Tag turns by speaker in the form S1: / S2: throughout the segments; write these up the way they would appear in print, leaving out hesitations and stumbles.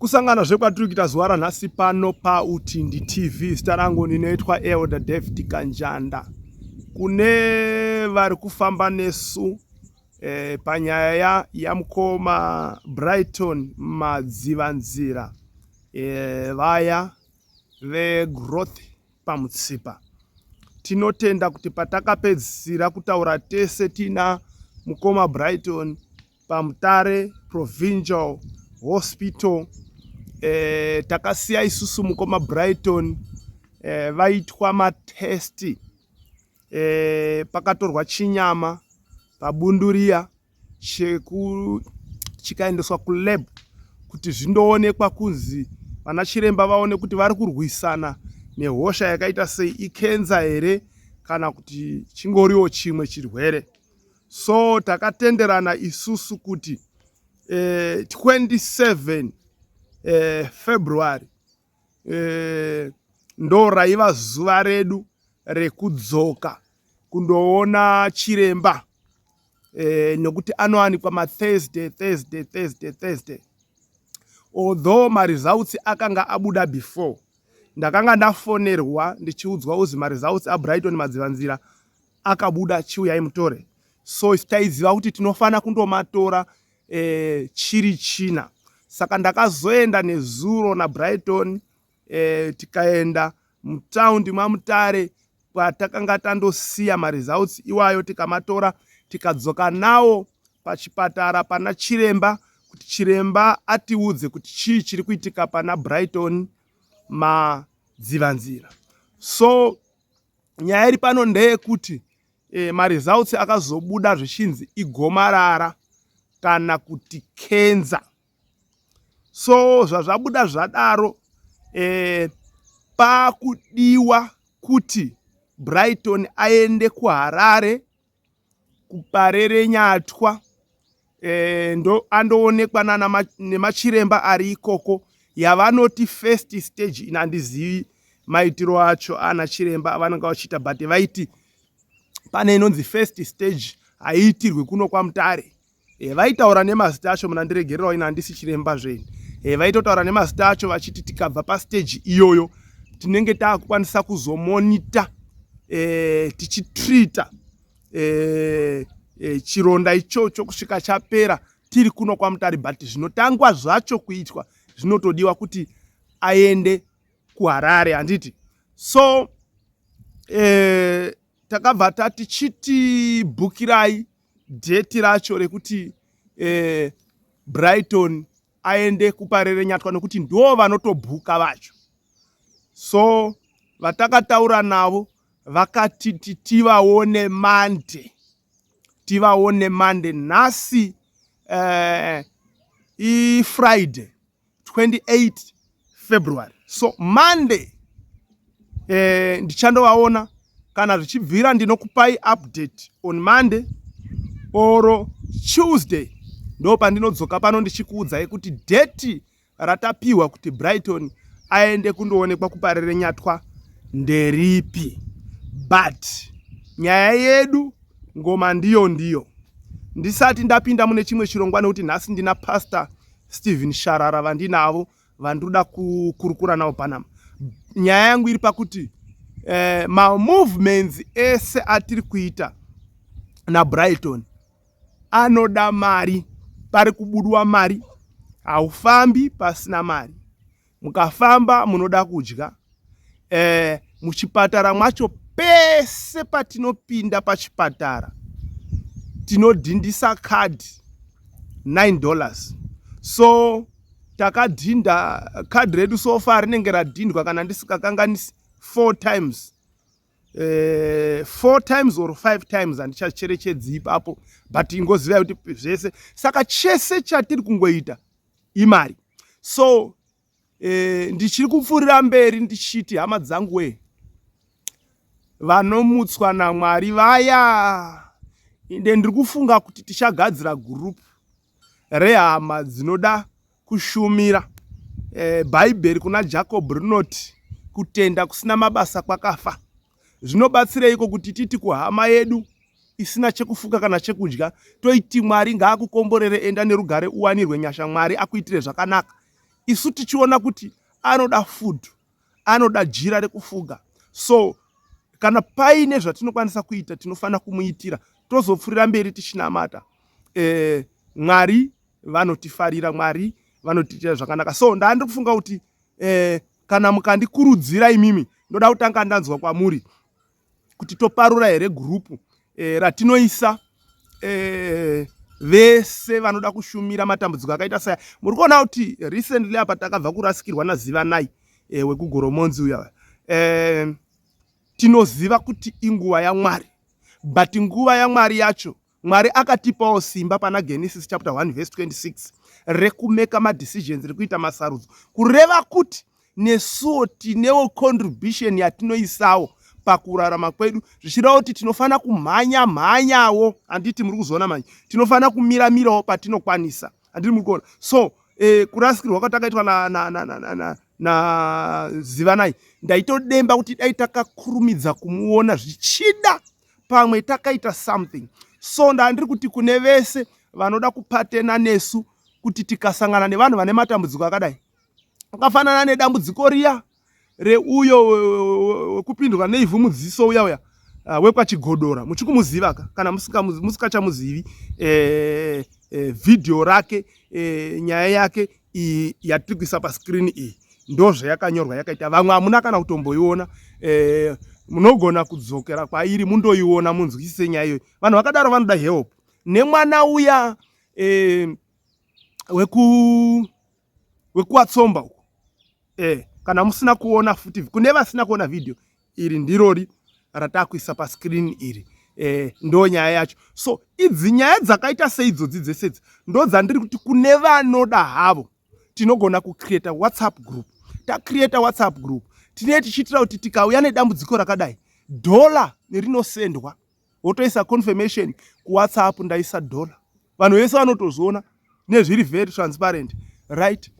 S1: Kusangana zvekwatiri kuita zuva ranhasi pano paUtindi TV. Zita rangu ndinoitwa Elder David Kanjanda. Kune vari kufamba nesu eh, panyaya yamukoma Brighton Madzivanzira eh, vaya vegrowth pamutsipa. Tinotenda kuti patakapedzisira kutaura tese tina mukoma Brighton paMutare Provincial Hospital eh, takasiya isusu mukoma Brighton eh, vaitwa matesti eh, pakatorwa chinyama pabunduriya cheku chikaendeswa kulab kuti zvindoonekwa kunzi vana chiremba vaone kuti vari kurwisana nehosha yakaita sei, ikenza here kana kuti chingoriwo chimwe chirwere. So takatenderana isusu kuti eh, 27 eh, February eh, ndo raiva zuva redu rekudzoka kundoona chiremba eh, nekuti anowanikwa mathursday Thursday, Thursday, Thursday, although maresults akanga abuda before. Ndakanga ndafonerwa ndichiudzwa uzi maresults aBrighton Madzivanzira akabuda, chiuyai mutore. So taiziva kuti tinofanira kundomatora chiri China. Saka ndakazoenda nezuro naBrighton tikaenda mutaundi maMutare kwatakanga tandosiya maresults iwayo, tikamatora, tikadzoka nawo pachipatara pana chiremba kuti chiremba atiudze kuti chii chiri kuitika pana Brighton Madzivanzira. So nyaya iri pano ndeyekuti maresults akazobuda zvichinzi igomarara kana kuti kenza. So zvazvabuda zvadaro, pakudiwa kuti Brighton aende kuHarare kuParerenyatwa ndo andoonekwa nemachiremba ari ikoko yavanoti first stage. Ina handizivi maitiro acho ana chiremba avanenge vachiita, but vaiti pane inonzi first stage haiitirwi kuno kwaMutare. Vaitaura nemazita acho, munandiregererawo, ina handisi chiremba zvenyu. Vaitotaura nemazita acho vachiti tikabva pastage iyoyo tinenge taakukwanisa kuzomonita tichitreata chironda ichocho kusvika chapera tiri kuno kwaMutare, but zvinotangwa zvacho kuitwa zvinotodiwa kuti aende kuHarare, handiti? So takabva tati chitibhukirai date racho rekuti Brighton aende kuParerenyatwa nekuti ndo vanotobhuka vacho. So vatakataura navo vakatiti tivaone Monday, tivaone Monday. Nhasi iFriday 28 February, so Monday ndichandovaona. Kana zvichibvira ndinokupai update on Monday or Tuesday, ndo pandinodzoka pano ndichikuudzai kuti date ratapiwa kuti Brighton aende kundoonekwa kuParerenyatwa nderipi. But nyaya yedu ngoma ndiyo ndiyo. Ndisati ndapinda mune chimwe chirongwa, nekuti nhasi ndina Pastor Stephen Sharara vandinavo vandoda kukurukura navo panapa, nyaya yangu iri pakuti mamovements ese atiri kuita naBrighton anoda mari. Pari kubudwa mari, haufambi pasina mari. Mukafamba munoda kudya. Muchipatara mwacho, pese patinopinda pachipatara tinodhindisa kadhi $9. So takadhinda kadhi redu, so far rinenge radhindwa, kana ndisikakanganisi, four times, four times or five times, handichacherechedzi ipapo, but ingozivai kuti zvese. Saka chese chatiri kungoita imari. So ndichiri kupfuurira mberi ndichiti, hama dzangu we, vanomutswa naMwari vaya, inde ndiri kufunga kuti tichagadzira group rehama dzinoda kushumira. Bhaibheri kuna Jacob rinoti kutenda kusina mabasa kwakafa. Zvinobatsireiko kuti titi kuhama yedu isina chekufuka kana chekudya, toiti Mwari ngaakukomborere, enda nerugare, uwanirwe nyasha, Mwari akuitire zvakanaka? Isu tichiona kuti anoda food, anoda jira rekufuga. So kana paine zvatinokwanisa kuita tinofanira kumuitira, tozopfurira mberi tichinamata. E, Mwari vanotifarira, Mwari vanotiitira zvakanaka. So ndandiri kufunga kuti e, kana mukandikurudzira imimi, ndoda kutanga ndanzwa kwamuri kuti toparura here gurupu e, ratinoisa e, vese vanoda kushumira matambudziko akaita saya. Muri kuona kuti recently apa takabva kurasikirwa naZivanai e, wekuGoromonzi uya. E, tinoziva kuti inguva yaMwari, but nguva yaMwari yacho, Mwari akatipawo simba pana Genesis chapter 1 verse 26 rekumeka madecisions, rekuita masarudzo, kureva kuti nesuwo tinewo contribution yatinoisawo pakurarama kwedu, zvichireva kuti tinofanira kumhanya mhanyawo. Handiti muri kuzoona manje? Tinofanira kumira mirawo patinokwanisa. Handiti muri kuona? So kurasikirwa kwatakaitwa naZivanai, ndaitodemba kuti dai takakurumidza kumuona, zvichida pamwe takaita something. So ndandiri kuti kune vese vanoda kupatena nesu kuti tikasangana nevanhu vane matambudziko akadai, akafanana nedambudziko riya reuyo wekupindwa neivhu mudziso uya uya wekwaChigodora, muchikumuziva ka? Kana musikachamuzivi, vhidhiyo rake, nyaya yake iyi yatiri kuisa pascreen iyi, ndo zvayakanyorwa yakaita. Vamwe hamuna kana kutomboiona. Munogona kudzokera kwairi mundoiona, munzwisise nyaya iyoyo. Vanhu vakadaro vanoda help. Nemwana uya wekuwatsomba uko, kana musina kuona futi, kune vasina kuona vhidhiyo iri, ndirori ratakuisa pascreen iri. Ndo nyaya yacho. So idzi nyaya dzakaita seidzodzi dzesedzi ndo dzandiri kuti kune vanoda havo, tinogona kucreata WhatsApp group. Tacreata WhatsApp group, tinee tichiitira kuti tikauya nedambudziko rakadai, dhola rinosendwa, wotoisa confirmation kuWhatsApp, "Ndaisa dhola." Vanhu vese vanotozviona nezviri very transparent, right?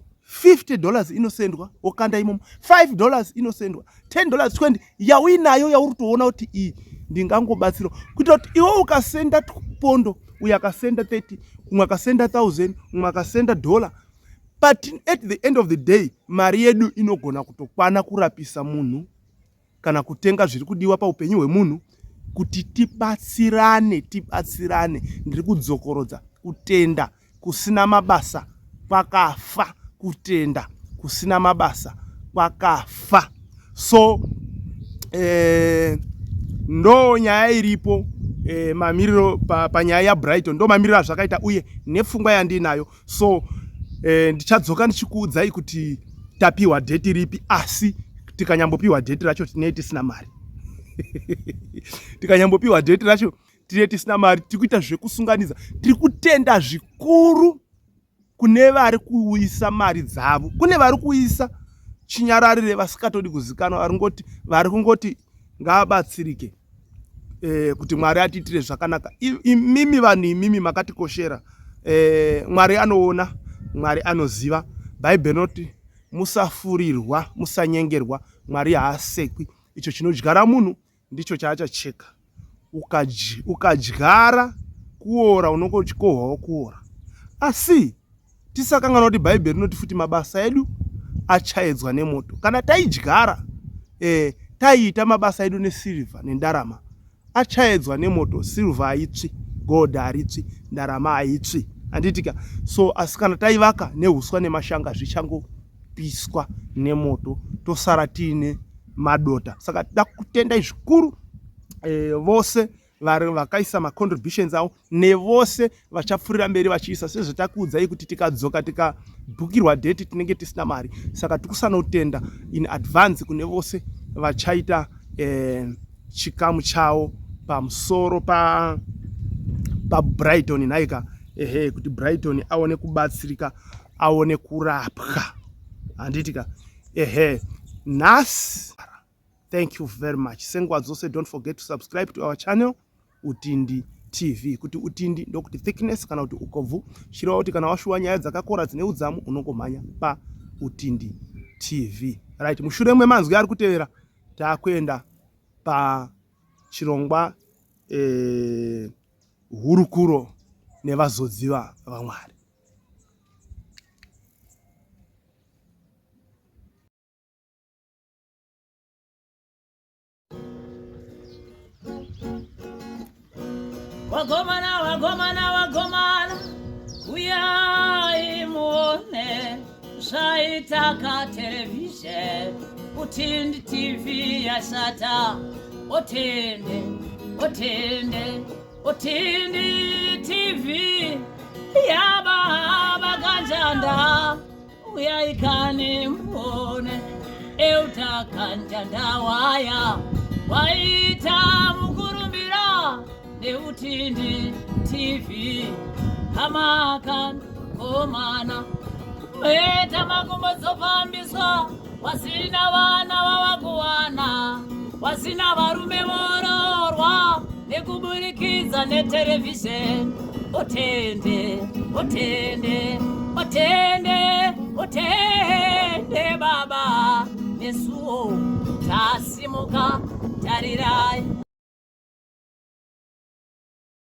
S1: $50 inosendwa, wokanda imomo. $5 inosendwa, $10, 20 yauinayo yauri kutoona kuti iyi ndingangobatsirawo, kuitira kuti iwe ukasenda pondo, uyo akasenda 30, umwe akasenda 1000, umwe akasenda dollar, but at the end of the day mari yedu inogona kutokwana kurapisa munhu kana kutenga zviri kudiwa paupenyu hwemunhu, kuti tibatsirane, tibatsirane. Ndiri kudzokorodza, kutenda kusina mabasa kwakafa. Kutenda kusina mabasa kwakafa. So ndo nyaya iripo, mamiriro panyaya pa yaBrighton, ndo mamiriro azvakaita uye nepfungwa yandinayo. So ndichadzoka ndichikuudzai kuti tapiwa date ripi. Asi tikanyambopiwa date racho, tinee tisina mari. Tikanyambopiwa date racho, tinee tisina mari. Tiri kuita zvekusunganidza. Tiri kutenda zvikuru kune vari kuisa mari dzavo, kune vari kuisa chinyararire vasingatodi kuzikanwa, vari kungoti ngaabatsirike, kuti Mwari atiitire zvakanaka. Imimi vanhu, imimi makatikoshera. Mwari anoona, Mwari anoziva. Bhaibheri rinoti musafurirwa, musanyengerwa, Mwari haasekwi. Icho chinodyara munhu ndicho chaachacheka. Ukadyara kuora, unonge uchikohwawo kuora. Asi tisakanganwa kuti Bhaibheri rinoti futi mabasa edu achaedzwa nemoto. Kana taidyara, taiita mabasa edu nesirivha nendarama, achaedzwa nemoto. Sirivha haitsvi, gold haritsvi, ndarama haitsvi, handitika? So asi kana taivaka neuswa nemashanga, zvichangopiswa nemoto, tosara tiine madota. Saka tida kutendai zvikuru vose vari vakaisa macontributions avo nevose vachapfuurira mberi vachiisa. Sezvatakuudzai kuti tikadzoka tikabhukirwa date, tinenge tisina mari. Saka tikusanotenda in advance kune vose vachaita chikamu chavo pamusoro paBrighton pa nhaika, ehe, kuti Brighton aone kubatsirika, aone kurapwa, handitika? Ehe, nhasi thank you very much. Senguva dzose, don't forget to subscribe to our channel, Utindi TV. Kuti Utindi ndokuti thickness kana kuti ukobvu, chireva kuti kana washuwa nyaya dzakakora dzine udzamu, unongomhanya paUtindi TV, right? Mushure memanzwi ari kutevera, taakuenda pachirongwa hurukuro nevazodziva vaMwari.
S2: Wagomana, wagomana, wagomana, uyai muone zvaita katerevhizheni. Utindi TV yashata, otende, otende, otindi TV yababa kanjanda. Uyai kani muone Elder Kanjanda waya waita mukurumbira neutindi TV hamakan komana meta makumbo dzofambiswa wasina vana vavakuwana wasina varume vororwa nekuburikidza neterevhizheni. Otende, otende, otende, otende baba, nesuwo tasimuka, tarirai.